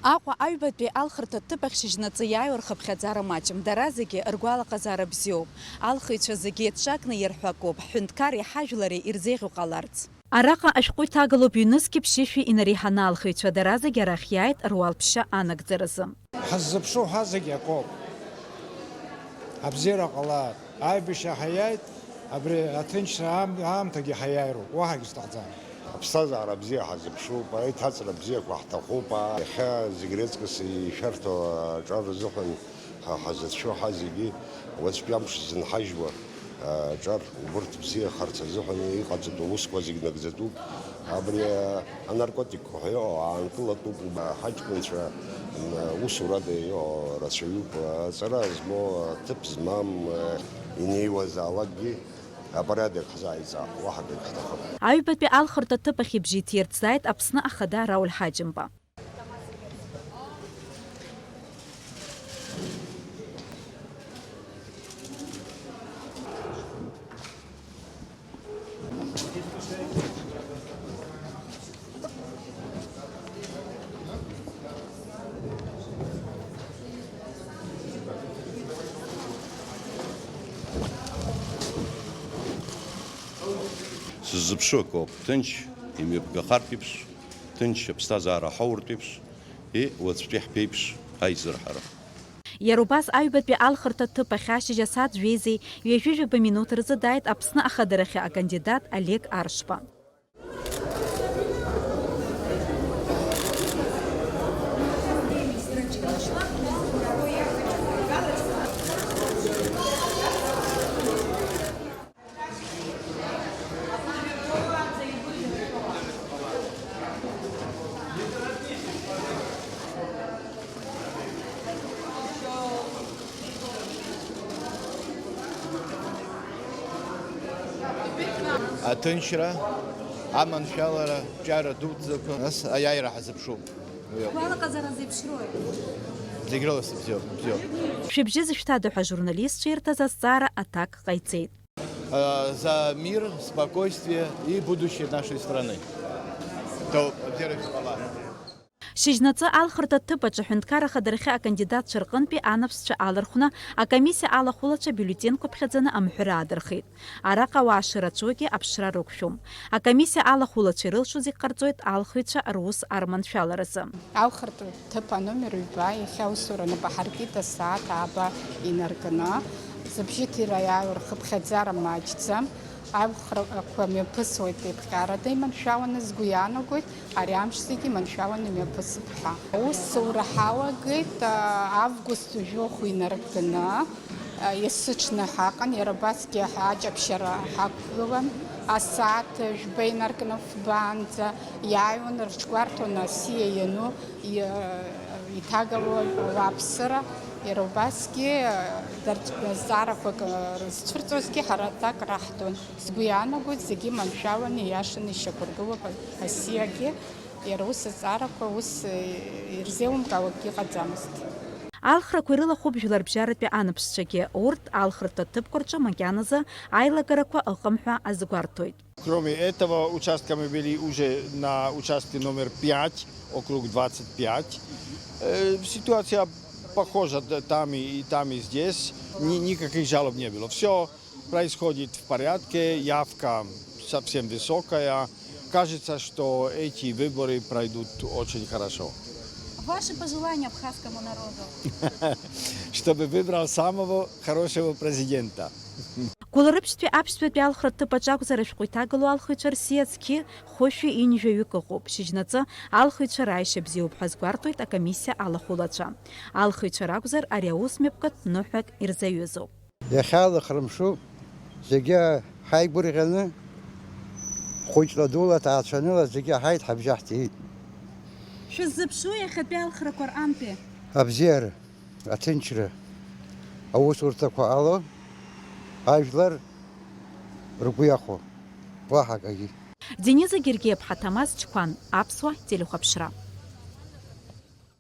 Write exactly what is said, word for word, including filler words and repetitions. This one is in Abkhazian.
Аҟәа аҩбатәи алхырҭа ҭыԥ ахь шьыжьнаҵы иааиуа рхыԥхьаӡара маҷым, дара зегьы ргәалаҟазаара бзиоуп. Алхыҩцәа зегьы еиҿакны иарҳәақәоуп, ҳҳәынҭқарреи ҳажәлари ирзеиӷьу ҟаларц. Араҟа ашәҟәы иҭагалоуп ҩнызқьи ԥшьышәи инареиҳаны алхыҩцәа, дара зегьы арахь иааит руалԥшьа анагӡаразы. Ҳаззыԥшу ҳазегьы акоуп. Абзиара ҟалааит. Аибашьра ҳаиааит, абри аҭынчра аам-, аамҭагьы ҳаиааироуп, уаҳагьы сҭахӡам. Аԥсҭазаара бзиа ҳазыԥшуп, аиҭаҵра бзиақәа ҳҭахуп, иахьа зегь реиҵкыс ишәарҭоу аҿар рзыҳәан ҳа ҳазыцәшәо ҳазегьы уаҵәтәи амш зынҳажьуа аҿар убырҭ бзиахарц азыҳәан иҟаҵатәу аусқәа зегь нагӡатәуп. Абри анаркотикқәа ҳәа иҟоу аанкылатәуп, ҳаҷкәынцәа, м, усурада иҟоу рацәаҩуп, аҵара змоу, аҭыԥ змам, инеиуазаалакгьы апорядок ҳзааиҵа, уаҳа акгьы ҳҭахым. Аҩбатәи алхырҭа ҭыԥ ахь ибжьы иҭирҵааит Аԥсны Ахада Рауль Ҳаџьымба. Сыззыԥшу акоуп, ҭынч имҩаԥгахартә еиԥш, ҭынч аԥсҭазаара ҳауртә еиԥш, и, уаҵәтәи ҳԥеиԥш аизырҳара. Иара убас аҩбатәи алхырҭа ҭыԥ ахь ашьыжь асааҭ жәеизеи ҩажәи жәаба минуҭ рзы дааит Аԥсны ахадарахьы акандидат Олег Аршба. Аҭынчра, аманшәалара, ҿиара дуӡӡақәа, нас аиааира ҳазыԥшуп. Уи ауп. Шәгәалаҟазаара зеиԥшрои? Зегь рыла сыбзиоуп, бзиоуп. Шәыбжьы зышәҭада ҳәа ажурналистцәа ирҭаз азҵаара аҭак ҟаиҵеит. Э, за мир, спокойствие и будущее нашей страны. Ҭоуп, абзиара шәҟала. Шьыжьнаҵы алхырҭа ҭыԥ аҿы аҳәынҭқар ахадарахьы акандидатцәа рҟынтәи анаԥсцәа алархәны, акомиссиа алахәылацәа бюллетенқәа ԥхьаӡаны амҳәыр аадырхеит. Араҟа ауаа шырацәоугьы аԥшра рықәшәом. Акомиссиа алахәылацәа ирылшо зегь ҟарҵоит алхыҩцәа рус арманшәаларазы. Алхырҭа ҭыԥ аномер ҩба иахьа аусура нап аҳаркит асааҭ ааба инаркны. Зыбжьы ҭира иааиуа рхыԥхьаӡара маҷӡам. Аиӷьхарақәа мҩаԥысуеит еиԥҟьарада иманшәаланы, сгәы иаанагоит, ари амш зегьы иманшәаланы имҩаԥысып ҳәа. Аусура ҳалагеит, а, август жәохә инаркны, а, есыҽны ҳаҟан, иара убасгьы ҳаҷаԥшьара ҳақәгылан, асааҭ жәба инаркны фбаанӡа иааиуан, рыҽгәарҭон асиа иану, и-, иҭагало ауааԥсыра, иара убасгьы, а, дарҭ-, зҵаарақәак, а, рызцәырҵуазгьы ҳара аҭак раҳҭон. Сгәы иаанагоит, зегьы маншәаланы, ииашаны ишьақәыргылоуп асиагьы, иара ус азҵаарақәа ус, э, ирзеилымкаауа акгьы ыҟаӡамызт. Алхрақәа ирылахәуп жәларбжьаратәи анаԥсцәагьы, урҭ алхырҭа ҭыԥқәа рҿы макьаназы аилагарақәа ыҟам ҳәа азгәарҭоит. Кроме этого участка мы были уже на участке номер пять, округ двадцать пять. Э, ситуация похожа т-, там и, и там, и здесь. Ни-, никаких жалоб не было. Всё происходит в порядке, явка совсем высокая. Кажется, что эти выборы пройдут очень хорошо. Ваши пожелания абхазскому народу? Чтобы выбрал самого хорошего президента. Гәылрыԥшьтәи аԥшьбатәи алхра ҭыԥ аҿы акәзар ашәҟәы иҭагылоу алхыҩцәа рсиа зқьи хәышәи ҩынҩажәаҩык ыҟоуп. Шьыжьнаҵы алхыҩцәа рааишьа бзиоуп ҳәа азгәарҭоит акомиссиа алахәылацәа. Алхыҩцәа ракәзар, ари аус мҩаԥгатә ныҳәак ирзаҩызоуп. Иахьа алыхра мшуп, зегьы ҳаигәырӷьаны, хәыҷла-дула, ҭаацәаныла зегьы ҳааит, ҳабжьаҳҭеит. Шәыззыԥшу иахьатәи алхрақәа рҟынтәи? Абзиара, аҭынчра, аусурҭақәа ҟало, ажәлар ргәы иахәо, уаҳа акагьы. Дениза Гергиаԥҳа, Ҭамаз Чқәан, Аԥсуа телехәаԥшра.